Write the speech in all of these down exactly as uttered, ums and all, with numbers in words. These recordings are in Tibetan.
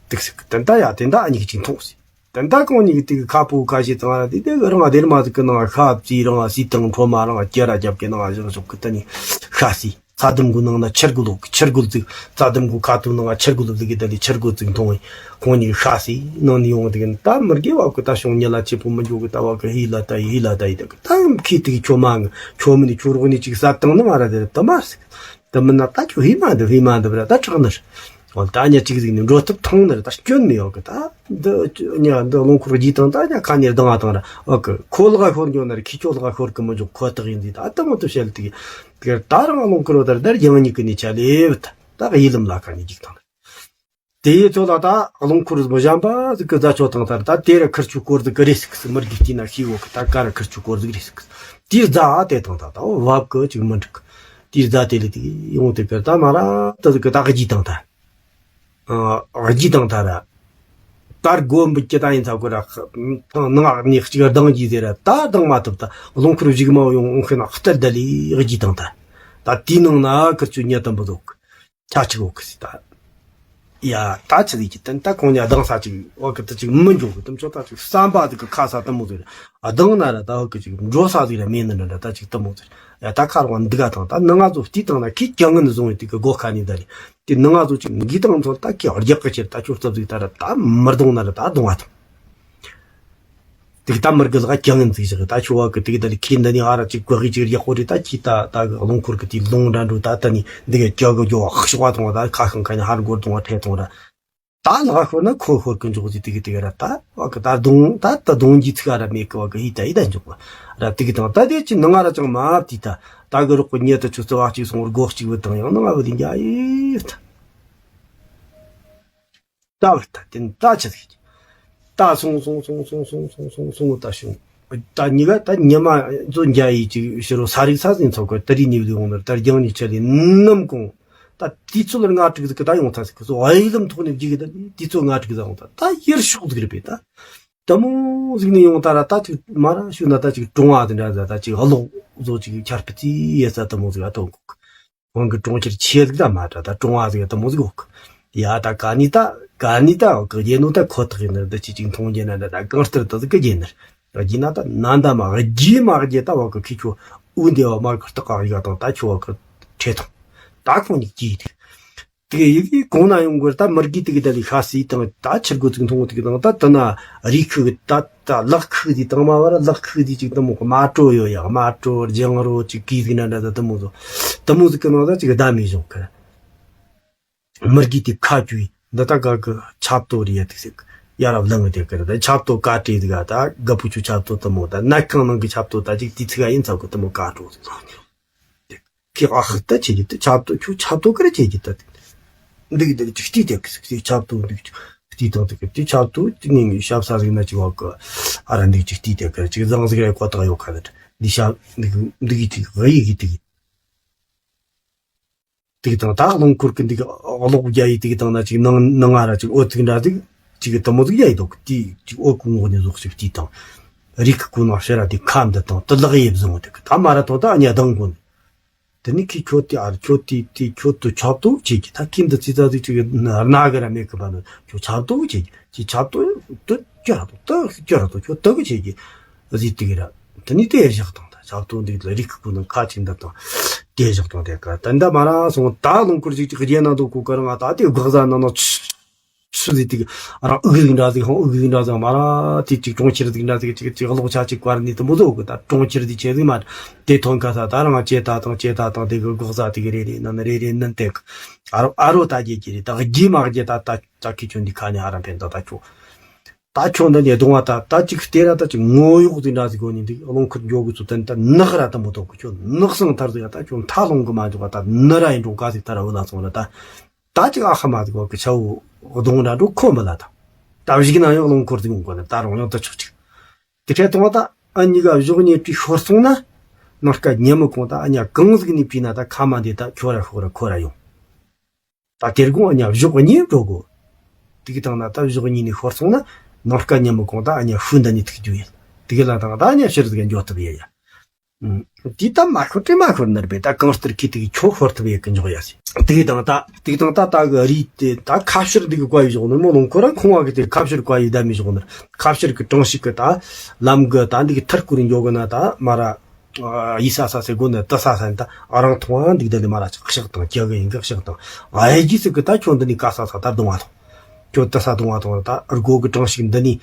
དུག་སེ་གི་དེ་འདྲ་ཡ་དེ་འདྲ་ཨ་ཉིག་གཅིག་མཐོང་སི། དེ་འདྲ་གང་ཉིག་དེ་གི་ཁ་པོ་ཁ་ཤས་དང་ར་དེ་དེ་གི་རང་སྡེར་མ་ཟིག་གི་ནང་ཤ་བཙས་རང་སི་དང་ཁྲོ་མ་རང་སྐྱ་ར་རྒྱབ་གི་ནང་བཞག་ཞོག་གི་དེ་ནི་ཤ་སི། རྩྭ་ལྡུམ་གི་ནང་ན་ཆུ་རྒོད་ལོག་ཆུ་རྒོད་ཟིག་རྩྭ་ལྡུམ་གི་ཁ་ཐུག་ནང་ཆུ་རྒོད་ལོག་ཟིག་གི་དེ་ལས་ཆུ་རྒོད་ཟིག་མཐོང་བས་ཁོང་ཉིག་ཤ་སི་ནང་ནས་ཡོང་དེ་གི་ད་མི་དགེ་བ་གི་ད་ཤོང་ཉི་ལ་ཆེ་པོ་མི་འཇོག་གི་ད་བ་གི་ཧི་ལ་ད་ཡི་ཧི་ལ་ད་ཡི་ད་གི་ད་ཁི་དེ་གི་ཁྱོ་མ་ངི་ཁྱོ་མི་ནི་ཁྱོ་རོག་ནི་ཅིག་ས་དང་ནི་མ་ར་དེ་ར་དུ་མ་སི། དེ་མིན་ན་ད་ཁྱོད་ཧི་མ་འདི་ཧི་མ་འདི་བ་ར་ད་དྲག་ནི་རེད། འོ་ད་ཉ་གཅིག་ཟིག་ནི་འགྲོ་ཐབས་ཐང་ནི་རེད། ད་སྐྱོན་མི་ཡོད་གི་ད། འདི་ཉ་འདི་རླངས་འཁོར་རྒྱུས་དང་ད་ཉ་ཁ་ནས་ལྡང་བ་དང་ར་འོ་གི་ཁོ་ལག་ཤོར་འགྱོ་ནི་རེད། ཁྱི་ཁྱོད་ལག་ཤོར་གི་མི་འཇུག་ཁོ་ཐག་ཡིན་ཟིག་ད་ལྟ་མོ་དུ་བཤད་ལ་དེ་གི་ད་རང་རླངས་འཁོར་བ་ད་ར་ད་རྒྱང་ཉིག་གི་ནི་ཆ་ལེ་བ་ད་ད་གཡི་ལམ་ལ་ཁ་ནས་རྒྱུག་དང་ནི། དེ་ཡི་ཚོ་ལ་ད་རླངས་འཁོར་བཟོ་གཞན་པ་ཟིག་གི་རྫ་ཆོ་དང་ད་ར་ད་དེ་ར་ཁིར་ཆུ་སྐོར་ཟིག་གི་རེ་སིག་སི་མི་རྒྱུག་དེ་ན་ཤི་བོ་གི་ད་ཀ་ར་ཁིར་ཆུ་སྐོར་ཟིག་རེ་སིག་སི་དེའི་རྫ་ཨ་དེ་དང་ད་ད་བབ་གི་ཅིག་མི་འགྲིག་དེའི་རྫ་དེ་ལས་དེ་ཡོང་དེ་གི་ད་མ་ར་ད་ཟིག་གི་ད་གི་དང་ད་གི་དང་ད་ར་ད་སྒོ་འབུད་ཀྱི་ད་ཡིན་ཚ་གོ་ར་ནང་ནས་གཅིག་ལྡང་གི་ཟེར་ར་ད་ལྡང་མ་ཐུབ་ད་རླངས་འཁོར་བཞུགས་མ་ཡོང་ཤི་ན་སྟར་ད་ལས་གི་དང་ད་ད་དེའི་ནང་ན་ཁིར་ཆུ་ཉལ་དམ་པོ་འདུག་ཆ་ཆི་གོ་གི་སི་ད། ཡ་ད་ཆི་ཟིག་གི་དན་ད་ཁོང་ཉ་ལྡང་ས་ཅིག་བ་གི་ད་ཅིག་མི་འཇོག་གི་དམ་ཆོ་ད་ཅིག་བསམ་པ་ཟིག་གི་ཁ་ས་དམ་མོ་ཟིག་ལྡང་ན་ར་ད་བ་གི་ཅིག་འགྲོ་ས་ཟིག་ར་མེད་ནི་འདྲ་འདྲ་ད་ཅིག་དམ་མོ་ཟིག་ཡ་ད་ཁ་རོག་འདི་ག་དང་ད་ནང་ང་ཚོ་བལྟས་དང་ན་ཁི་ཀྱང་ངན་བཟུང་བའི་དེ་གི་སྒོ་ཁ་ནས་ད་རེད། དེ་ནང་ང་ཚོ་ཅིག་འགི་དང་ཚོ་ད་ཁི་རྒྱག་གི་ཁྱེར་ད་ཁྱོད་རྩབ་ཟིག་ད་ར་ད་མི་ལྡང་ན་ར་ད་ལྡང་བ་དང་། དེ་གི་ད་མི་དགེ་ལག་ཀྱང་ངན་ཟིག་བཞག་ད་ཆུ་བ་གི་དེ་གི་ད་ལི་ཁྱི་འདི་ནི་ཨ་ར་ཅིག་གོ་གི་ཅིག་ཡག་པོ་རེད། ད་ཁྱི་ད་ད་གི་རླངས་འཁོར་གི་དེ་ལུང་འདྲ་འགྲོ་ད་ད་ནི་འདི་གི་ཀྱག་གི་ཀྱོ་ཤོག་བ་ཐོང་ད་ཁ་ཤང་ཁ་ནི་ཧར་སྒོར་ཐོང་བ་ཁྲེ་ཐོང་ར་ད་ལག་ཤོར་ན་ཁོ་ཤོར་གི་འཇོག་ཟིག་དེ་གི་དེ་གི་ར་ད་བ་གི་ད་གདོང་ད་ད་གདོང་གི་ཚིག་ཨ་ར་མེད་གི་བ་གི་ཧི་ད་ཧི་ད་འཇོག་པ་ར་དེ་གི་དང་ད་དེ་ཅི་ནང་ང་ར་ཅང་མ་བ་དེ་ད་ད་གི་རོག་གི་ཉེ་ད་ཆུ་ཚོད་བ་གཅིག་སོང་བར་སྒོ་གཅིག་བུ་དང་ཡང་ནང་ང་བུ་དེ་འཇའ་ཡི་ད། ད་བར་ད་དེ་ད་ཆི་ཟིག་ད་སོང་སོང་སོང་སོང་སོང་སོང་སོང་སོང་ད་བྱུང་། ད་ཉི་ག་ད་ཉི་མ་ཚོ་འཇའ་ཡི་ཅིག་ཕྱི་རོ་ས་རིག་ས་ཟིན་ཚོགས་གི་ད་རི་ནི་བི་ལི་འོང་ནར་ད་རྒྱང་ནི་ཆ་ལི་ནམ་གོང་ད་དུས་ཚོད་ལ་ང་དྲུག་ཟིག་གི་ད་ཡོང་ཐ་ཟིག་གི་སོ་ཨའི་ལམ་ཐོག་ནས་བརྒྱུད་གི་ད་དུས་ཚོད་ང་དྲུག་ཟིག་ཡོང་ད་ད་ཡར་ཤོག་ཟིག་རེད་པས་ད། ད་མོ་ཟིག་ནས་ཡོང་ད་ར་ད་ཅིག་མ་ར་ཤུ་ན་ད་ཅིག་གྲོང་བ་དེ་འདྲ་ད་ད་ཅིག་གློག་བཟོ་ཅིག་ཆར་པི་ཙི་ཡེ་ས་ད་མོ་ཟིག་ཨ་ཐོན་གོ། ཁོང་གི་གྲོང་ཁྱེར་ཆེ་ཟིག་ད་མ་ད་ད་གྲོང་བ་ཟིག་ད་མོ་ཟིག་འོག་ཡ་ད་ག་ནི་ད་ག་ནི་ད་འོག་གི་རྒྱལ་ནོ་ད་ཁོ་ཐག་ཡིན་ནར་ད་ཅི་ཅིག་མཐོང་རྒྱལ་ན་ད་ད་གང་ལྟར་ད་ཟིག་གི་རྒྱལ་ནར་རྒྱུ་ན་ད་ན་ད་མ་རྒྱུ་མ་རྒྱལ་ད་བ་གི་ཁི་ཁྱོ་འུ་འདེ་བ་མར་གི་རྟག་ག་ཡ་དང་ད་ཁྱོ་བ་གི་ཁྲེ་ཐང་ད་ཁོང་ཉིག་གྱིས་དེ་དེ་ཡི་གི་གོང་ན་ཡོང་གི་ད་མི་རྒྱུ་དེ་གི་ད་ལི་ཤ་སི་དང་ད་ཆུ་རྒོད་ཚིག་མཐོང་དེ་གི་དང་ད་ད་ན་རི་ཁུ་གི་ད། ད་ལག་ཁུག་དེ་དང་མ་བ་ར་ལག་ཁུག་དེ་ཅིག་དུ་མོ་གི་དམར་དྲོ་ཡོད་ཡ་དམར་དྲོ་རྒྱང་རོ་ཅིག་གིས་ཟིག་ན་འདྲ་ད་དུ་མོ་ཟོ་དུ་མོ་ཟིག་གི་ནང་ད་ཅིག་ཟླ་མེད་བཞུགས་ཁར་མི་རྒྱུ་དེ་ཁ་བཅུ་ཡི་འདི་ད་ག་གི་ཆབ་ཏོ་རི་ཡ་དེ་ཟིག་ཡ་རབ་ལང་དེ་ཀར་ད་ཆབ་ཏོ་ཀ་ཏྲེ་ཟིག་ད་ག་བུ་ཆུ་ཆབ་ཏོ་དུ་མོ་ད་ནད་ཁང་ནང་གི་ཆབ་ཏོ་ད་ཅིག་དེ་ཚིག་ཡིན་ཚ་གི་དུ་མོ་ཀ་ཏྲོ་ཟིག་ལང་ནི། ཁྱེད་ཨ་ཧི་ད་བྱེད་རྒྱུ་ད་ཆབ་ཏོ་ཁྱོད་ཆབ་ཏོ་ག་རེ་བྱེད་རྒྱུ་ད་དེ། འདུག་འདུག་ཅིག་བལྟས་ཏེ་ཁི་ཟིག་ཆབ་ཏོ་འདུག་ཅིག་བལྟས་དང་དེ་གི་དེ་ཆབ་ཏོ་དེ་ནས་ངའི་ཞབས་ས་ཟིག་ན་ཅིག་བ་གི་ཨ་ར་འདུག་ཅིག་བལྟས་ཏེ་གི་ཅིག་བཟང་ཟིག་རེད་ཁོ་ཐག་ཡོད་ཁ་ད་འདི་ཞབས་འདུག་འདུག་ཅིག་གི་ཡི་གི་དེ་གི་དེ་གི་དང་ད་རླངས་འཁོར་གི་འདུག་གློག་རྒྱ་ཡི་དེ་གི་དང་ན་ཅིག་ནང་ནང་ང་ར་ཅིག་འོད་ཅིག་འདྲ་ཟིག་ཅིག་གི་དུ་མོ་ཟིག་རྒྱ་ཡི་འདུག་དེ་ཅིག་འོད་གི་ངོགས་ནས་ཟོག་ཅིག་བལྟས་དང་རིག་གི་ཀུན་ནང་ཕྱིར་ར་དེ་ཁ་འདི་དང་དུ་ལག་ཡེབ་བཟུང་དེ་གི་ད་མ་ར་ཐོག་ད་ཨ་ཉ་དང་གོ་ནི། དེ་ནི་ཁི་ཁྱོད་དེ་ཨར་ཁྱོད་དེ་དེ་ཁྱོད་དུ་ཆབ་ཏོ་བྱེད་ཀྱི་ད་ཁྱིམ་དུ་ཙི་ཙ་ཙི་ཅིག་སྣ་གི་ར་མེད་གི་བ་ནི་ཁྱོད་ཆབ་ཏོ་བྱེད་ཀྱི་ཅི་ཆབ་ཏོ་དུ་ཅི་ར་ཏོ་དུ་ཅི་ར་ཏོ་ཁྱོད་དུ་གི་བྱེད་ཀྱི་ཟིག་དེ་གི་ར་དེ་ནི་དེ་བཞག་དང་ད་ཆབ་ཏོ་འདི་ལ་རིག་གི་ཀུན་ནང་ཁ་ཅིག་འདི་དང་དེ་བཞག་དང་དེ་ག་ད་འདི་མ་ར་སོང་ད་རླངས་འཁོར་ཅིག་ཅིག་རྒྱན་ན་འདུག་གོ་ག་རང་ད་དེ་སྒག་ཟ་ན་ན་ཆུ། སུ་ཟིག་དེ་གི་རང་ཨུ་གི་ཟིག་འདྲ་ཟིག་ཧང་ཨུ་གི་ཟིག་འདྲ་ཟིག་མ་ར་དེ་ཅིག་གྲོང་ཁྱེར་ཟིག་འདྲ་ཟིག་ཅིག་ཅིག་གློག་ཆ་ཅིག་བཀར་ནས་དུ་མོ་ཟོ་གི་ད་གྲོང་ཁྱེར་དེ་ཆེ་ཟིག་མ་དེ་ཐོན་ཁ་ས་ད་རང་ཅེ་ད་དང་ཅེ་ད་དང་དེ་གི་སྒོག་ཟ་དེ་གི་རེ་རེ་ནན་རེ་རེ་ནན་དེ་གི་ཨ་རོ་ཨ་རོ་ད་རྒྱེ་གི་རེ་ད་རྒྱེ་མ་རྒྱེ་ད་ད་ད་ཁི་ཆོན་དེ་ཁ་ནས་ཨ་ར་འཕེན་ད་ད་ཁྱོ་ད་ཁྱོ་འདི་ནས་གདོང་བ་ད་ད་ཅིག་སྟེ་ར་ད་ཅིག་ངོ་གཡོག་ཟིག་འདྲ་ཟིག་གོ་ནི་འདི་རླངས་འཁོར་འགྱོ་གི་ཚུལ་དེ་ད་ནག་ར་ད་མོ་ཐོག་གི་ཁྱོ་ནག་སང་ཐར་ཟིག་ད་ཁྱོ་མཐའ་ལོང་གི་མ་འཇོག་ད་ནི་ར་ཡིན་འགྲོ་ག་ཟིག་ད་ར་བུ་ལ་སོང་ར་ད། ད་ཅིག་ཨ་ཧ་མ་ཟིག་བ་གི་ཆ་བོ་གདོང་འདྲ་འགྲོ་ཁོ་མི་ལ་དང་། ད་བཞུགས་ན་ཡང་རླངས་འཁོར་ཟིག་འོང་གོ་ན་ད་རུང་ཡང་ད་ཆོག་ཅིག་དེ་འཕྲལ་དུང་བ་ད་ཨ་གཉིས་ཀ་གཞོགས་གཉིས་བྲིས་ཤོར་སོང་ན། ནངས་ཀ་ཉི་མ་གུང་ད་ཨ་ཉ་གང་ཟིག་ནས་བྲིས་ན་ད་ཁ་མ་འདི་ད་ཁྱོ་ར་ཤོག་ར་ཁོ་ར་ཡོང་། ད་དེར་དགོང་ཨ་ཉ་གཞོགས་གཉིས་འགྲོ་གོ་དེ་གི་དང་ན་ད་གཞོགས་གཉིས་ནས་ཤོར་སོང་ན། ནངས་ཀ་ཉི་མ་གུང་ད་ཨ་ཉ་ཤུ་འདི་ནས་ཐུག་རྒྱུ་ཡིན། དེ་གི་ལ་དང་ད་ཨ་ཉ་ཕྱིར་ཟིག་འགྱོ་ཐུབ་ཡ་ཡ། ཨུམ། དེ་ད་མ་ཤོར་དེ་མ་ཤོར་ནར་བས་ད་གང་ལྟར་ཁྱི་དེ་གི་ཁྱོ་ཤོར་ཐུབ་ཡས་ཀི་འཇོག་ཡ་སི། དེ་དང་ད་དེ་དང་ད་ད་གི་རི་དེ་ད་ཁ་ཕྱིར་འདི་གི་བཀའ་ཡི་བཞག་ནི་མོ་ལོང་ཁོ་རང་ཁོང་བ་གི་དེ་ཁ་ཕྱིར་བཀའ་ཡི་ད་མི་བཞག་ནི་ཁ་ཕྱིར་གི་གྲངས་ཤིག་གི་ད་ལམ་གི་ད་འདི་གི་ཐར་ཀུ་རི་འཇོག་གི་ན་ད་མ་ར་ཡི་ས་ས་སེ་གོ་ནི་ད་ས་ས་ནི་ད་རང་ཐོང་ཨ་འདི་གི་ད་ལི་མ་ར་ཅིག་ཤག་དང་ཀྱ་གི་ཡིན་གི་ཤག་དང་ཨ་ཡི་ཇི་སི་གི་ད་ཁྱོ་འདི་ནི་ག་ས་ས་ད་རྡུང་བ་དང་ཁྱོ་ད་ས་རྡུང་བ་དང་ད་སྒོ་གི་གྲངས་ཤིག་འདི་ནི་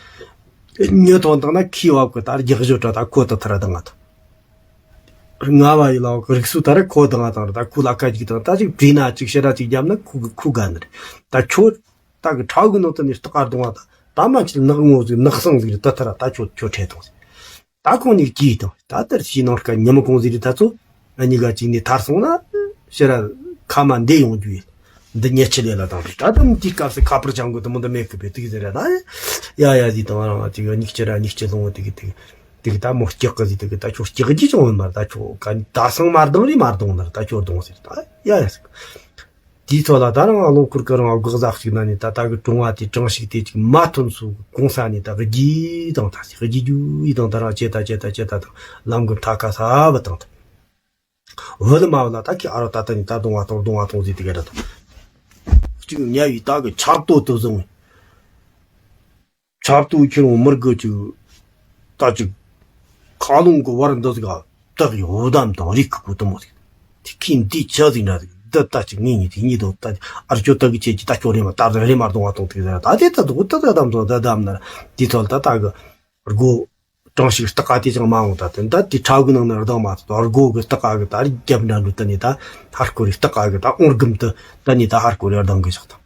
ཉོ་ཐོང་དང་ན་ཁི་བ་གི་ད་རྒྱག་བཞོ་ཏྲ་ད་ཁོ་ད་ཐར་རྡུང་བ་དང་། ང་བ་ཡི་ལའོ་གི་རིགས་སུ་ད་རེ་ཁོ་དང་ང་དང་རེ་ད་ཁུ་ལ་ཁ་ཅིག་དང་ད་ཅིག་བྲིས་ན་ཅིག་ཤེ་ར་ཅིག་རྒྱབ་ན་ཁུ་གི་ཁུ་ག་ནི་རེད། ད་ཁྱོད་ད་གི་ཁྲའུ་གི་ནང་དུ་ནི་སྟག་ག་རྡུང་བ་ད་ད་མ་ཅིག་ནག་ངོ་ཟིག་ནག་སང་ཟིག་རེད། ད་ཐ་ར་ད་ཁྱོད་ཁྱོད་ཁྲེ་དང་ཟིག་ད་ཁོང་ཉིད་ཀྱིས་དང་ད་ལྟར་ཤི་ནང་སྐ་ཉི་མ་གོང་ཟིག་རེད། ད་ཚོ་ཨ་ཉི་ག་ཅིག་ནི་ཐར་སོང་ན་ཤེ་ར་ཁ་མ་འདེ་ཡོང་རྒྱུ་ཡིན། འདི་ཉེ་ཆེ་ལས་ལ་དང་རེད། ད་དམ་དེའི་སྐབས་སུ་ཁ་པར་བྱང་གི་དུ་མོ་འདི་མེད་གི་བས་དུག་ཟེར་ར་ད་ཡ་ཡ་ཟིག་དང་རང་ཅིག་ཉིག་ཅི་ར་ཉིག་ཅི་ལོང་བ་དུག་དུག་དེ་གི་ད་མོ་སྐྱག་གི་ཟིག་དེ་གི་ད་ཁྱོད་སྐྱག་རྒྱུ་ཅང་ཡོད་མ་རེད། ད་ཁྱོད་ག་ད་སང་མ་རྡུང་རེད་མ་རྡུང་ནར་ད་ཁྱོད་རྡུང་ཟེར་ད་ཡ་ཡ་ཟིག་དེའི་ཚོ་ལ་ད་རང་ལོ་ཁུར་ཀ་རང་སྒོག་ཟག་ཅིག་ན་ནི་ད་ད་གི་གྲོང་བ་དེ་གྲངས་ཤིག་དེ་ཅིག་མ་ཐོན་སུ་གོང་ས་ནི་ད་གི་རྒྱུ་དང་ད་ཟིག་རྒྱུ་རྒྱུ་ཡི་དང་ད་རང་ཅེ་ད་ཅེ་ད་ཅེ་ད་དང་ལམ་གི་མཐའ་ཁ་ས་བ་དང་ད་བུ་ལི་མ་བུ་ལ་ད་ཁི་ཨ་རོ་ད་ད་ནི་ད་རྡུང་བ་དང་རྡུང་བ་དང་ཟིག་དེ་ག་ད་དང་གཅིག་ཉ་ཡི་ད་གི་ཆབ་ཏོ་དུ་བཟུང་བས། ཆབ་ཏུ་ཁྱེར་འོང་མི་དགོས་ཅིག་ད་ཅིག་ཁ་ལོང་གི་བར་འདི་ཟིག་བཏགས་ཡོད་དམ་དང་རིག་གི་གོ་དུ་མོ་ཟིག་དེ་ཁྱིམ་འདི་ཆ་ཟིག་འདྲ་ཟིག་འདི་ད་ཅིག་ངེད་གཉིས་དེ་གཉིས་དོ་ད་ཨར་ཅོ་ད་གི་ཆེ་ཅི་ད་ཅོ་རེ་མ་ད་རེ་མ་རྡུང་བ་དང་དེ་ཟེར་ད་དེ་ད་དུ་ད་ད་དམ་དང་ད་དམ་ན་དེ་ཚོ་ད་ད་གི་སྒོ་གྲངས་ཤིག་སྟག་ག་དེ་ཅང་མ་འོང་ད་དེ་ད་དེ་ཁྲ་གི་ནང་ན་རྡུང་མ་ད་སྒོ་གི་སྟག་ག་གི་ད་རྒྱབ་འདྲ་འདུག་ད་ནི་ད་ཧར་ཀོ་རི་སྟག་ག་གི་ད་ཨོང་སྒམ་དུ་ད་ནི་ད་ཧར་ཀོ་རི་རྡུང་གི་ཞོག་དང་།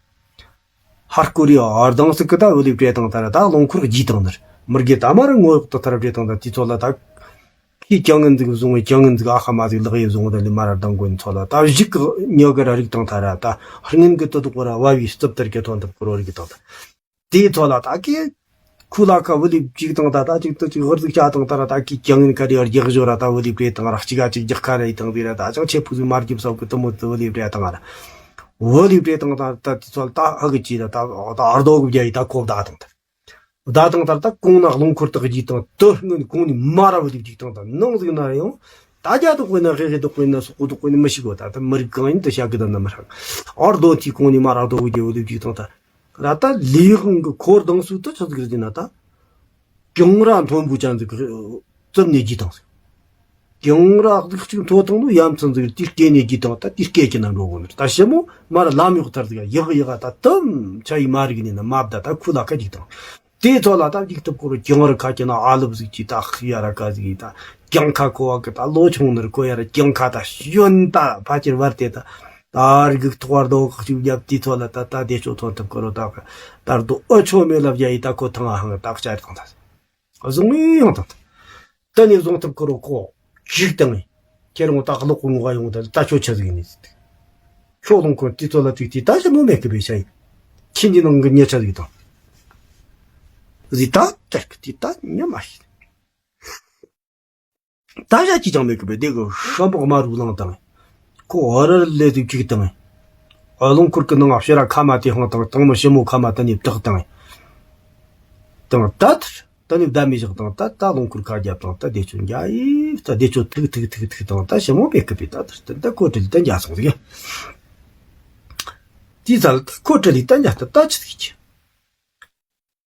ཧར་ཀོ་རི་ཨར་དང་སི་ཀི་ད་འོ་ལི་བྲེ་དང་ད་ར་ད་རླུང་འཁོར་རྒྱས་དང་ནར་མི་རྒྱལ་ད་མ་ར་ངོ་ཡོག་ཏུ་ཐར་བྲེ་དང་ད་དུས་ཚོད་ལ་ད་ཁྱི་ཀྱང་ངན་ཟིག་བཟུང་བའི་ཀྱང་ངན་ཟིག་ཨ་ཁ་མ་ཟིག་ལག་ཡེ་བཟུང་བ་ད་ལི་མ་ར་དང་གོན་ཚོད་ལ་ད་གཞིག་གི་ཉོ་གི་ར་རིག་དང་ཐ་ར་ད་སྔོན་གི་དུ་དུ་གོ་ར་བ་བའི་རྩུབ་ལྟར་གི་ཐོན་ཐུབ་ཀི་རོ་རིག་དང་ད་དེའི་ཚོད་ལ་ད་ཀི་ཁུ་ལ་ཁ་བུ་ལི་གཅིག་དང་ད་ད་གཅིག་ཏུ་གཅིག་ཧུར་ཟིག་ཆ་དང་ད་ར་ད་ཀི་ཀྱང་ངན་ཀ་རི་ཨར་རྒྱག་བཞོ་ར་ད་བུ་ལི་བྲེ་དང་ར་གཅིག་ག་གཅིག་རྒྱག་ཁ་ར་ཡི་དང་ཟིག་ར་ད་ཅང་ཆེ་ཕུ་ཟིག་མ་རྒྱབ་སོག་གི་དུ་མོ་དུ་བུ་ལི་བྲེ་དང་ར་བུ་ལི་བྲེ་དང་ད་ད་དུས་ཚོད་ད་ཧ་གི་ཅི་ད་ད་ཨར་རྡོ་གི་བརྒྱ་ཡི་ད་ཁོ་བདའ་དང་ད། བདའ་དང་ད་ད་གོང་ན་རླུང་འཁོར་དག་གི་དང་དུ་སྔོན་གོང་ནས་མ་ར་བུ་ལི་གཅིག་དང་ད་ནང་ཟིག་ན་ཡང་ད་རྒྱ་དུ་དཔེ་ན་ཧེ་ཧེ་དུ་དཔེ་ན་སོག་པོ་དུ་དཔེ་ན་མི་ཤིག་གོ་ད་ད་མི་རིགས་གང་ཡིན་དུ་བྱ་གི་ད་ན་མི་རག་ཨར་རྡོ་ཐི་གོང་ནས་མ་ར་རྡོ་བུ་རྒྱ་བུ་ལི་གཅིག་དང་ད་ར་ད་ལི་ཧང་གི་འཁོར་དང་སུ་དུ་ཆ་ཟིག་རེད་ན་ད། གྱང་ར་མཐོན་པོ་ཅན་ཟིག་རྩུབ་ནས་རྒྱུ་དང་ཟིག་གྱང་ར་ཟིག་ཅིག་མཐོ་ཐང་ནོ་ཡ་མཚན་ཟིག་དེ་སྐེ་ནས་རྒྱུ་དང་ད་དེ་སྐེ་ཅི་ན་འགྲོ་གོ་ནི་ད་ཞི་མོ་མ་ར་ལམ་ཡོག་ཐར་ཟིག་ཡག་ཡག་ད་དམ་ཆ་ཡི་མ་རིག་ནི་ན་མ་བདའ་ད་ཁུ་ལ་ཁ་རྒྱུ་དང་དེ་ཚོ་ལ་ད་རྒྱུག་ཐུབ་ཁོ་རུ་གྱང་ར་ཁ་ཅི་ན་ཨ་ལབ་ཟིག་ཅི་ད་ཡ་ར་ཀ་ཟིག་ཡི་ད་གྱང་ཁ་ཁོ་བ་གི་ད་ལོ་ཆུང་ནར་ཁོ་ཡ་ར་གྱང་ཁ་ད་ཤོན་ད་ཕ་ཅིར་བར་དེ་ད། ད་རྒྱུག་ཐོག་རྡོ་ཁག་ཅིག་བརྒྱབ་དུས་ཚོད་ལ་ད་ད་བདེ་ཆོག་ཐོན་ཐུབ་ཀི་རོ་ད་ད་རྡོ་ཨོ་ཆོ་མེ་ལ་བརྒྱ་ཡི་ད་ཁོ་ཐང་ཨ་ཧང་ད་ཅ་རི་ཐང་ད་བཟུང་ཡོང་ཐང་ད་ད་ནི་བཟུང་ཐུབ་ཀི་རོ་ཁོ་ཅིག་དང་ཁྱེད་རང་ད་གློག་གི་ངོ་བ་ཡོང་ད་ད་ཆོ་ཆ་ཟིག་ནི་ཁྱོད་ལོང་ཁོ་དུས་ཚོད་ལ་ཅིག་དེ་ད་ཞིམ་མོ་མེད་གི་བེ་ཤ་ཡི་ཁྱེད་ཀྱི་ནང་གི་ཉེ་ཆ་ཟིག་དང་ཟི་ད་ད་གི་དེ་ད་ཉ་མ་ཤི། ད་ཞག་གཅིག་ཀྱང་མེད་གི་བས་དེ་གི་ཤམ་པོ་དམར་རུ་ལངས་དང་། ཁོ་ཨ་རར་ལས་དུ་གཅིག་དང་། ཨ་རླུང་འཁོར་གི་ནང་ང་ཕྱི་ར་ཁ་མ་དེ་ཧང་དང་དང་མི་ཞི་མོ་ཁ་མ་ད་ནི་བཏགས་དང་། དང་ད་ད་ནི་བདའ་མི་བཞག་དང་ད་ད་རླུང་འཁོར་ཁ་རྒྱབ་དང་ད་བདེ་ཆོ་འཇའ་ཡིབ་ད་བདེ་ཆོ་ཐུག་ཐུག་ཐུག་ཐུག་དང་ད་ཞི་མོ་མེད་གི་བས་ད་ད་ད་ཁོ་དྲིལ་ད་འཇའ་སོང་ཟིག་དེའི་ཚལ་ད་ཁོ་དྲིལ་ད་འཇའ་ད་ད་ཆི་ཟིག་གི་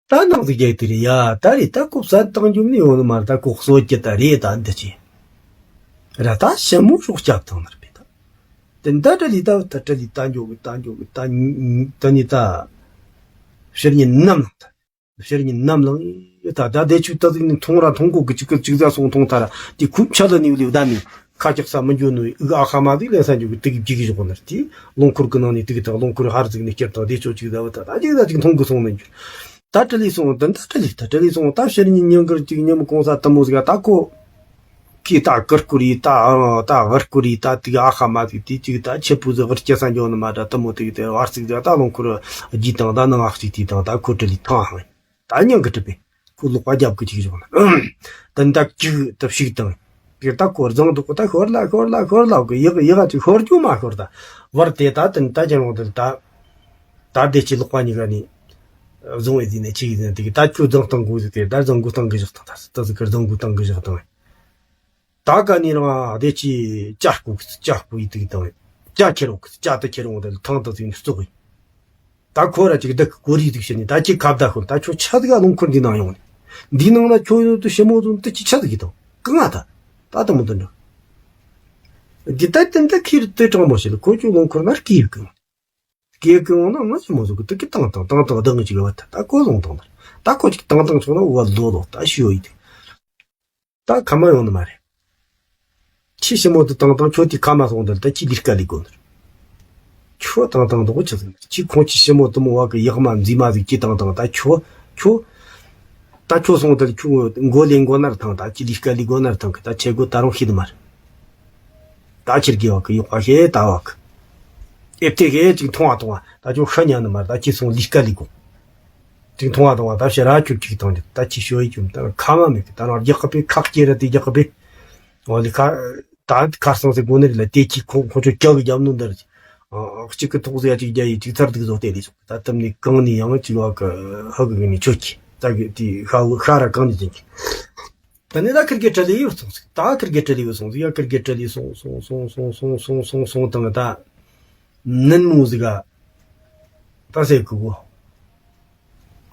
ད་ནང་དུ་རྒྱག་དེ་རེད་ཡ། ད་རེད་ད་ཁོ་བསད་བཏང་རྒྱུ་ནི་ཡོང་ནི་མ་རེད། ད་ཁོ་གསོད་རྒྱུ་ད་རེད་ད་འདི་ཅི། ར་ད་ཞི་མོ་ཤོག་སྐྱབས་བཏང་ནར་བས་ད། དེ་ད་ད་ལི་ད་ད་ད་ལི་ད་འཇོག་གི་ད་འཇོག་གི་ད་ད་ནི་ད། ཕྱིར་ཉིན་ནམ་ལངས་ད། ཕྱིར་ཉིན་ནམ་ལངས་ཡོད་ད། ད་དེ་ཆུ་ད་ཟིག་ནི་མཐོང་ར་མཐོང་གོ་གི་ཅིག་གི་ཅིག་ཟ་སོང་མཐོང་ད་ར་དེ་ཁུབ་ཆ་ལ་ནི་ལི་ད་མི་ཁ་ཅག་ས་མི་འཇོ་ནོ་ཨི་ཨ་ཁ་མ་ཟིག་ལེན་ས་འཇོག་གི་དེ་གི་བྱེད་གི་བཞག་ནར་དེ་རླུང་འཁོར་གི་ནང་ནས་དེ་གི་ད་རླུང་འཁོར་ཧར་ཟིག་ནི་སྐྱུར་དང་དེ་ཆོ་ཅིག་ཟ་བ་ད་ད་ཅིག་ཟ་ཅིག་མཐོང་གི་སོང་ནི་འཇོ། ད་ཀྲི་ལི་སོང་། དེ་ད་ཀྲི་ལི་ད་ཀྲི་ལི་སོང་། ད་ཕྱིར་ཉིན་ཉིན་དཀར་གཅིག་ཉིན་མོ་གོང་ས་དུ་མོ་ཟིག་ད་ཁོ་ཁྱི་ད་དཀར་ཀུ་རི་ད་ཨང་ད་བར་ཀུ་རི་ད་དེ་ཨ་ཁ་མ་ཟིག་དེ་གཅིག་ད་ཆེ་བུ་ཟིག་བར་སྐྱེ་ས་འཇོག་ནི་མ་ད་དུ་མོ་དེ་གི་དེ་བར་ཟིག་ཟིག་ད་རླུང་འཁོར་རྒྱུ་དང་ད་ནང་ཨག་ཅིག་དེ་དང་ད་ཁོ་ཀྲི་ལི་ཐང་ཧང་ད་ཉང་གི་གྲུབ་པས་ཁོ་ལོག་པ་རྒྱབ་གི་ཅིག་བྱུང་ན་དེ་ད་གཅིག་ད་ཕྱུག་དང་དེ་ད་ཁོ་རྫོང་དུ་ཁོ་ད་ཤོར་ལ་ཤོར་ལ་ཤོར་ལ་གི་ཡག་ཡག་ཅིག་ཤོར་རྒྱུ་མ་ཤོར་ད་བར་དེ་ད་དེ་ད་ཅི་རུང་དེ་ད། ད་དེ་ཅི་ལོག་པ་གཉིས་ཀ་ནི་བཟུང་བའི་དུས་ནས་ཅིག་ཡིན་དེ་གི་ད་ཁྱོད་རྫོང་སྟེང་གོ་ཟིག་དེ་ད་རྫོང་གོ་སྟེང་གི་བཞག་དང་ད་ད་ཟིག་གི་རྫོང་གོ་སྟེང་གི་བཞག་དང་། ད་ག་ནས་རང་བདེ་ཆེ་ཅ་སྐུ་གི་ཅ་སྐུ་ཡི་དུག་དང་། ཅ་ཁྱེར་འོང་གི་ཅ་དུ་ཁྱེར་འོང་དེ་ཐང་དུ་ཟིག་ནས་བཙོག་གི། ད་ཁོ་ར་ཅིག་བདག་གི་གོ་རིས་ཟིག་བྱས་ནས་ད་ཁྱེད་ཁ་བརྡ་ཤོད། ད་ཁྱོད་ཆ་ཟིག་ག་རླངས་འཁོར་འདི་ནང་ཡོང་ནས། འདི་ནང་ན་ཁྱོད་ཡོད་དུ་ཞི་མོ་དུ་འདི་ཅི་ཆ་ཟིག་གི་དང་གང་ང་ད། ད་དུ་མི་འདུག་འདྲ། འདི་ད་དེ་འདྲ་ཁྱེར་དུ་དྲང་མོ་བྱེད་ལ་ཁོ་ཁྱོད་རླངས་འཁོར་ན་སྐྱེས་གི། སྐྱེས་གི་འོང་ན་ང་ཞི་མོ་ཟིག་གི་དུ་གི་བཏང་བཏང་བཏང་བཏང་བཏང་གི་ཅིག་ཡོད་ད། ད་ཁོ་ལོང་བཏང་ད། ད་ཁོ་ཅིག་བཏང་བཏང་ཆོག་ན་འུ་བ་ལོ་ལོ་ད་ཤི་ཡོད་ཡི་དེ། ད་ཁ་མ་ཡོང་ནི་མ་རེད། ཁྱི་ཞི་མོ་དུ་བཏང་བཏང་ཁྱོད་དེ་ཁ་མ་སོང་དུ་ད་ཁྱི་ལས་ཀ་ལས་དགོ་ནི་རེད། ཁྱོད་བཏང་བཏང་དུ་ཁྱི་ཟིག་ནི་ཁྱི་ཁོང་ཁྱི་ཞི་མོ་དུ་མོ་བ་གི་ཡག་མ་མཛེས་མ་ཟིག་ཁྱི་བཏང་བཏང་ད་ཁྱོད་ཁྱོད། ད་ཁྱོད་སོང་དུ་ཁྱོད་མགོ་ལས་མགོ་ནར་ཐང་ད་ཁྱི་ལས་ཀ་ལས་དགོ་ནར་ཐང་གི་ད་ཆེ་དགོ་ད་རུང་ཤི་དུ་མ་རེད། ད་ཁྱེར་གི་བ་གི་ཡོག་པ་ཤེས་ད་བ་གི། ཨེབ་ཏེ་གི་ཅིག་མཐོང་བ་མཐོང་བ་ད་ཁྱོད་ཤ་ཉན་ནི་མ་རེད། ད་ཁྱི་སོང་ལས་ཀ་ལས་དགོ། ཅིག་མཐོང་བ་མཐོང་བ་ད་ཕྱི་ར་ཁྱོད་ཅིག་བཏང་ཅིག་ད་ཁྱི་ཤོ་ཡི་ཁྱོད་ད་ཁ་མ་མེད་གི་ད་རང་རྒྱག་གི་པས་ཁག་ཅེ་ར་དེ་རྒྱག་གི་པས། འོ་ལི་ཁ་ད་ཁར་སང་སེ་དགོ་ནི་རེད་ལ་དེ་ཁྱི་ཁོ་ཁོ་ཚོ་སྐྱག་གི་རྒྱབ་ནོ་འདི་རེད། གཅིག་གི་ཐོག་ཟེ་ཡ་གཅིག་རྒྱ་ཡི་གཅིག་ཚར་འདུག་བཟོ་སྟེ་ལས་སོང་ད་དམ་ནི་གང་ནི་ཡང་གཅིག་བ་གི་ཧ་གི་གི་ནི་ཆོད་ཀྱི་ད་གི་དེ་ཤ་ཤ་ར་གང་ནི་ཟིན་གྱི། ད་ནི་ད་ཁིར་གེ་ཁྲི་ལི་ཡོད་སོང་ཟིག་ད་ཁིར་གེ་ཁྲི་ལི་ཡོད་སོང་ཟིག་ཡ་ཁིར་གེ་ཁྲི་ལི་སོང་སོང་སོང་སོང་སོང་སོང་སོང་སོང་དང་ད་ནན་མོ་ཟིག་ག་ད་སེ་གི་གོ།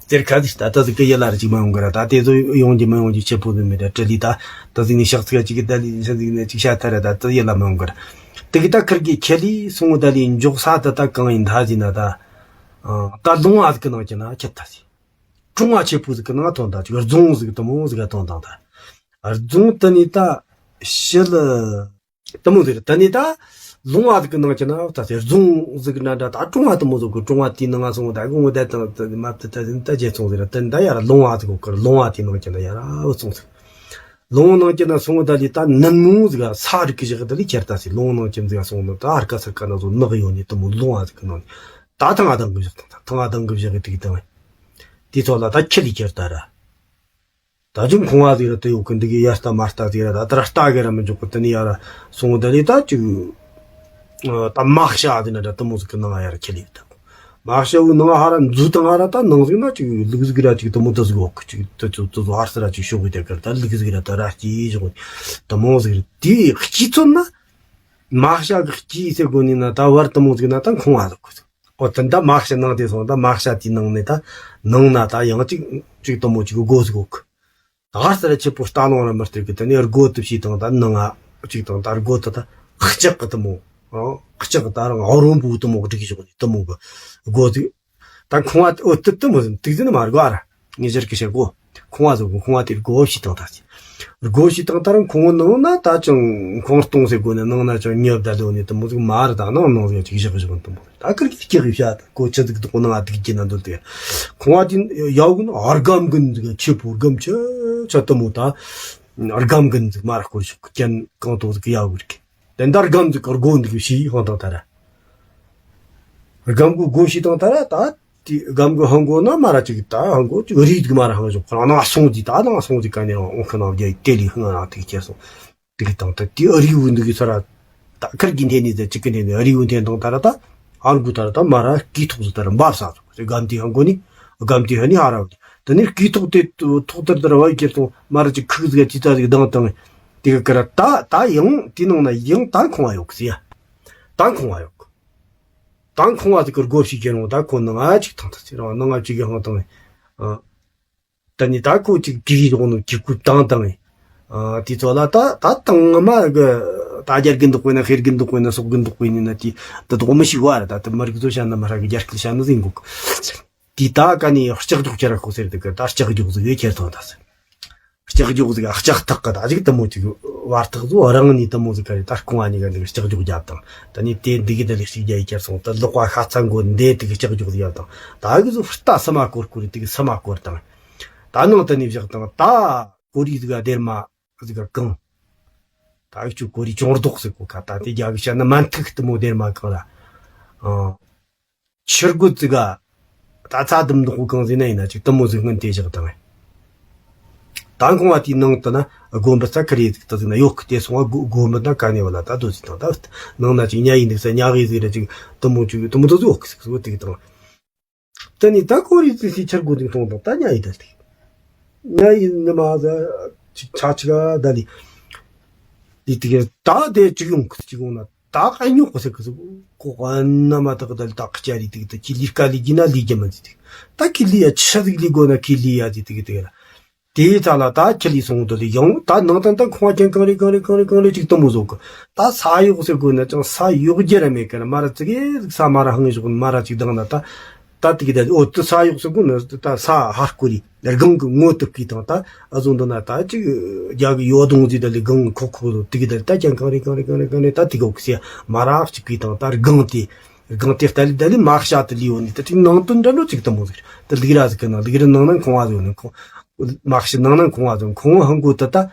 དེར་ཁ་དི་ད་ད་ཟིག་གི་ཡ་ལ་ར་ཅིག་མ་ཡོང་གི་ར་ད་དེ་ཚོ་ཡོང་གི་མ་ཡོང་གི་ཆེ་པོ་ཟིག་མེད་ད་ཁྲི་ལི་ད་ད་ཟིག་ནི་ཤག་ཚིག་ག་ཅིག་གི་ད་ལི་ཤ་ཟིག་ནི་ཅིག་ཤ་ཐ་ར་ད་ད་ཡ་ལ་མ་ཡོང་གི་ར། དེ་གི་ད་ཁིར་གེ་ཁྲི་ལི་སོང་ད་ལི་འཇོག་ས་ད་ད་གང་ཡིན་ད་ཟིན་ན་ད་ད་ལུང་ཨ་ཟིག་གི་ནང་གི་ན་ཁྱད་ད་ཟིག་ཀྲུང་ཧྭ་ཆེ་པོ་ཟིག་གི་ནང་ཐོན་དང་ཅིག་རྫོང་ཟིག་དུ་མོ་ཟིག་ག་ཐོན་དང་ད། རྫོང་དུ་ནི་ད་ཤི་ལ་དུ་མོ་ཟིག་དུ་ནི་ད་ལུང་བ་ཟིག་གི་ནང་གི་ན་ད་སེ་རྫོང་ཟིག་འདྲ་འདྲ་ད་ཀྲུང་ཧྭ་དུ་མོ་ཟིག་གི་ཀྲུང་ཧྭ་དེའི་ནང་ང་སོང་ད་གོང་ད་དང་ད་མ་ད་ད་ད་རྗེ་ཚོང་ཟིག་ར་དུ་ད་ཡ་ར་ལུང་བ་ཟིག་གི་ལུང་བ་དེའི་ནང་གི་ན་ཡ་ར་བུ་ཚོང་ཟིག་ལུང་ནང་གི་ན་སོང་ད་ལི་ད་ནན་མོ་ཟིག་ས་རིག་གི་ཞག་ད་ལི་ཁྱེར་ད་སེ་ལུང་ནང་གི་ཟིག་སོང་ན་ད་ཨར་ཀ་སར་ཀ་ན་ཟོ་ནག་ཡོད་ནི་དུ་མོ་ལུང་བ་ཟིག་གི་ནང་ད་ཐང་ཨ་དང་གི་ཞག་ད་ཐང་ཨ་དང་གི་ཞག་གི་དེ་གི་དང་། དེ་ཚོ་ལ་ད་ཁྱི་ལི་ཁྱེར་ད་ར། ད་ཅུང་ཁོང་བ་ཟིག་ར་དེ་ཡོད་གི་འདི་གི་ཡ་ལྟ་མ་ལྟ་ཟིག་ར་ད་ད་ར་ལྟ་གི་ར་མི་འཇོག་གི་དེ་ནི་ཡ་ར་སོང་ད་ལི་ད་ཅིག་ད་མ་ཤ་ཟིག་ན་ད་དུ་མོ་ཟིག་གི་ནང་ཡ་ར་ཁྱི་ལི་ད་མ་ཤ་བུ་ནང་ཧ་ར་མཛུ་དང་ཧ་ར་ད་ནང་ཟིག་ན་ཅིག་ལུག་ཟིག་ར་ཅིག་དུ་མོ་ད་ཟིག་ཡོད་གི་ཅིག་དུ་ཚོ་དུ་ཚོ་ཧར་ས་ར་ཅིག་ཤོག་གི་དེ་གར་ད་ལུག་ཟིག་ར་ད་ར་སྐྱེས་བཞག་དུ་མོ་ཟིག་ར་དེ་སྐྱེས་ཚོད་ན་མ་ཤ་གི་སྐྱེས་ཟེར་གོ་ནི་ན་ད་བར་དུ་མོ་ཟིག་ན་ད་ཁོང་བ་ཟིག་གོ་ཟིག་ཨོ་ད་ད་མ་ཤ་ནང་དེ་སོང་ད་མ་ཤ་དེའི་ནང་ནས་ད་ནང་ན་ད་ཡང་ཅིག་ཅིག་དུ་མོ་ཅིག་སྒོ་ཟིག་གོ་གི། ད་ཧར་ས་ར་ཆེ་པོ་རྟ་ལོང་ར་མི་སྟེར་གི་དེ་ནས་སྒོ་དུ་ཕྱིས་དང་ད་ནང་ང་ཅིག་དང་ད་སྒོ་དུ་ད་ལྕགས་གི་དུ་མོ། ཨོ་ལྕགས་གི་ད་རང་ཨོ་རོང་བུ་དུ་མོ་སྒྲིག་བཞག་ནས་དུ་མོ་གི་སྒོ་ཟིག་ད་ཁོང་བ་ཨོ་ཏི་ཏི་མོ་ཟིན་ཏིག་ཟིན་མ་རྒོ་ཨ་ར། ངེས་ཤར་གི་ཤ་གོ། ཁོང་བ་ཟིག་གོ་ཁོང་བ་དེར་སྒོ་ཕྱིས་དང་ད་ཟིན། སྒོ་ཕྱིས་དང་ད་རང་ཁོང་ནང་ན་ད་ཅང་ཁོང་སྟོང་ཟེར་གོ་ནས་ནང་ན་ཅང་ཉོབ་ད་ལོ་ནས་དུ་མོ་ཟིག་མ་ར་ད་ནང་ནང་ཟིག་ཅིག་བཞག་བཞག་དུ་མོ་ཟིག་ད་ཁིར་གི་སྐྱེ་གི་ཤ་ད་གོ་ཆི་ཟིག་དུ་ནང་ང་དུག་གི་ན་འདུལ་ཏེ། ཁོང་བ་དེ་ཡའོ་གི་ན་ཨར་སྒམ་གི་ཟིག་ཆེ་པོ་སྒམ་ཆེ་ཆེ་དུ་མོ་ད། ཨར་སྒམ་གི་ཟིག་མ་ར་སྐོར་ཤོག་གན་གང་དུ་ཟིག་ཡའོ་གི་རིག་དེ་འདར་སྒམ་ཟིག་གི་སྒོ་འདུག་ཤི་ཧང་དང་ད་ར། སྒམ་གི་སྒོ་ཕྱིས་དང་ད་ར་ད། དེ་སྒམ་གི་ཧང་གོ་ན་མ་ར་ཅིག་ད་ཧང་གོ་ཅིག་རིག་ཟིག་མ་ར་ཧང་ཞོག་ཁོ་རང་ནང་སོང་ཟིག་ད་ནང་སོང་ཟིག་ག་ནས་རང་འོང་ཁ་ནང་རྒྱ་ཡི་དེ་ལི་ཧང་རང་དེ་ཁྱེར་སོང་། དེ་གི་དང་ད་དེ་རིག་བུ་འདུག་གི་ས་ར། ད་ཁར་གི་འཐེན་ནི་ཟེར་ཅིག་གི་འཐེན་ནི་རིག་བུ་འཐེན་དང་ད་ར་ད། ཧང་གོ་ད་ར་ད་མ་ར་སྐེ་ཐོག་ཟིག་ད་ར་འབབ་ས་ཟིག་སྒམ་དེ་ཧང་གོ་ནི། སྒམ་དེ་ཧ་ནི་ཧ་ར་བ་དེ་ནི་སྐེ་ཐོག་དེ་ཐོག་དར་ད་ར་བ་ཡི་ཁྱེར་སོང་མ་ར་ཅིག་ཁུག་ཟིག་ཅི་ད་ཟིག་དང་དང་། དེ་གི་ཀ་ར་ད་ད་ཡང་དེ་ནང་ན་ཡང་ད་ཁོང་བ་ཡོད་གི་ཟེར་ཡ། ད་ཁོང་བ་ཡོད་གི། ད་ཁོང་བ་ཟིག་གི་སྒོ་ཕྱིས་ཁྱེར་འོང་ད་ཁོ་ནང་ང་ཅིག་ཐང་ད་ཟེར་རང་ནང་ང་ཅིག་གི་ཧང་དང་། ཨ། ད་ནི་ད་ཁོ་ཅིག་གི་རོགས་ནང་གི་ཀུ་དང་དང་། ཨ། དེ་ཚོ་ལ་ད་ད་དང་མ་གི་ད་རྒྱ་རྒན་འདུག་པས་ན་ཤེར་རྒན་འདུག་པས་ན་སོག་རྒན་འདུག་པས་ནི་ན་དེ་ད་དོག་མི་ཤིག་བ་ར་ད་ད་མ་རིག་ཚོ་བཤད་ན་མ་ར་གི་རྒྱ་སྐད་བཤད་ན་ཟིན་གོ་གི། དེ་ད་ག་ནི་ལྕགས་རྒྱུག་ཁྱེར་ར་ཁོ་ཟེར་དུ་གི་ད་ལྕགས་རྒྱུག་ཟིག་ཡོད་ཁྱེར་ཐོང་ད་ཟེར། ལྕགས་རྒྱུག་ཟིག་ལྕགས་ཐག་གི་ད་ཅིག་དུ་མོ་ཅིག་བར་ཐག་ཟོ་རང་ནི་དུ་མོ་ཟིག་ག་རེ་ད་རྐང་བ་གཉིས་ཀ་འདི་ལྕགས་རྒྱུག་རྒྱབ་དང་། ད་ནི་དེ་འདི་གི་ད་ལི་ཞིག་རྒྱ་ཡི་ཁྱེར་སོང་ད་ལོག་པ་ཤ་ཚ་མགོ་འདེད་དེ་གི་ལྕགས་རྒྱུག་ཟིག་རྒྱབ་དང་། ད་གི་ཟོ་རྟ་སི་མ་སྐོར་སྐོར་དེ་གི་སི་མ་སྐོར་དང་། ད་ནང་དུ་ནི་བཞག་དང་ད་གོ་རི་ཟིག་ག་སྡེར་མ་ཟིག་ག་གང་། ད་གི་ཆུ་གོ་རི་ཅོང་རྡོག་ཟིག་གོ་ཁ་ད་དེ་རྒྱ་གི་བཤད་ན་མན་ཐུག་དུ་མོ་སྡེར་མ་གང་ལ། ཨང་། ཆུར་རྒོད་ཙི་ག་ད་ཚ་དུམ་མདོག་གང་ཟིན་ན་ཡིན་ན་ཅིག་དུ་མོ་ཟིག་སྔོན་དེ་བཞག་དང་། ད་ཁོང་བ་དེའི་ནང་དུ་ན་དགོན་པ་ས་ཁ་རེ་ཟིག་ད་ཟིག་ན་ཡོད་གི་དེ་སོང་བ་དགོན་པ་ན་ག་ནས་བ་ལ་ད་དོ་ཟིག་དང་ད་ནང་ན་ཅིག་ཉ་ཡིན་འདུག་ས་ཉ་གི་ཟིག་ར་ཅིག་དུ་མོ་ཅིག་དུ་མོ་དོ་ཟིག་ཡོད་གི་ཟིག་ཟིག་དེ་གི་དང་། ད་ནི་ད་ཁོ་རེ་ཙི་སི་ཆུར་རྒོད་ཟིག་མཐོང་དང་ད་ཉ་ཡི་ད་ཟིག་ཉ་ཡི་ནི་མ་ཟ་ཅིག་ཆ་ཆི་ག་ད་ལི། ལི་དེ་གི་ད་དེ་གཅིག་ཡོང་གི་གཅིག་ཡོང་ན་ད་ཨ་ཉོག་གི་ཟེར་གི་ཟེར་གོ་ཨ་ན་མ་ད་གི་ད་ལི་ད་གི་ཅ་རི་དེ་གི་ད་ཁྱི་ལི་ཀ་ལི་གི་ན་ལི་རྒྱ་མ་ཟི་དེ་ད་ཁྱི་ལི་ཡ་ཆི་ཟིག་ལི་གོ་ན་ཁྱི་ལི་ཡ་ཟི་དེ་གི་དེ་གི་ལ། དེའི་ཚ་ལ་ད་ཁྱི་ལི་སོང་དུ་ལི་ཡང་ད་ནང་དོན་ད་ཁོང་ཅན་གང་རེ་གང་རེ་གང་རེ་གང་རེ་ཅིག་དུ་མོ་བཟོ་གི་ད་ས་ཡོག་ཟེར་གོ་ན་ཅང་ས་ཡོག་རྒྱ་ར་མེད་གི་ན་མ་ར་ཙི་གེ་ཟིག་ས་མ་ར་ཧང་ཞོག་མ་ར་ཅིག་དང་ན་ད། ད་དེ་གི་ད་འོ་དེ་ས་ཡོག་སུ་གུ་ནི་ད་ས་ཧར་སྐོར་རི་སྒང་གི་ངོ་དུ་བཀོད་དང་ད་ཨ་ཟོ་འདི་ན་ད་ཅིག་རྒྱ་གི་ཡོ་དོང་ཟིག་ད་ལི་སྒང་ཁོག་ཁོག་ཟོ་དེ་གི་ད་ད་ཀྱང་གང་རེ་གང་རེ་གང་རེ་གང་རེ་ད་དེ་གོ་གི་སི་མ་རག་ཅིག་བཀོད་དང་ད་སྒང་དེ་སྒང་དེ་ད་ལི་ད་ལི་མ་ཤ་དེ་ལི་ཡོ་ནི་ད་ཅིག་ནང་དོན་འདྲ་འགྲོ་ཅིག་ད་མོ་ཟིག་ད་ལིག་ར་ཟིག་གི་ནང་ལིག་ར་ནང་ན་ཁོང་བ་ཟོ་ནི་ཁོང་མ་ཤ་ནང་ན་ཁོང་བ་ཟོ་ཁོང་ཧང་གོ་ད་ད།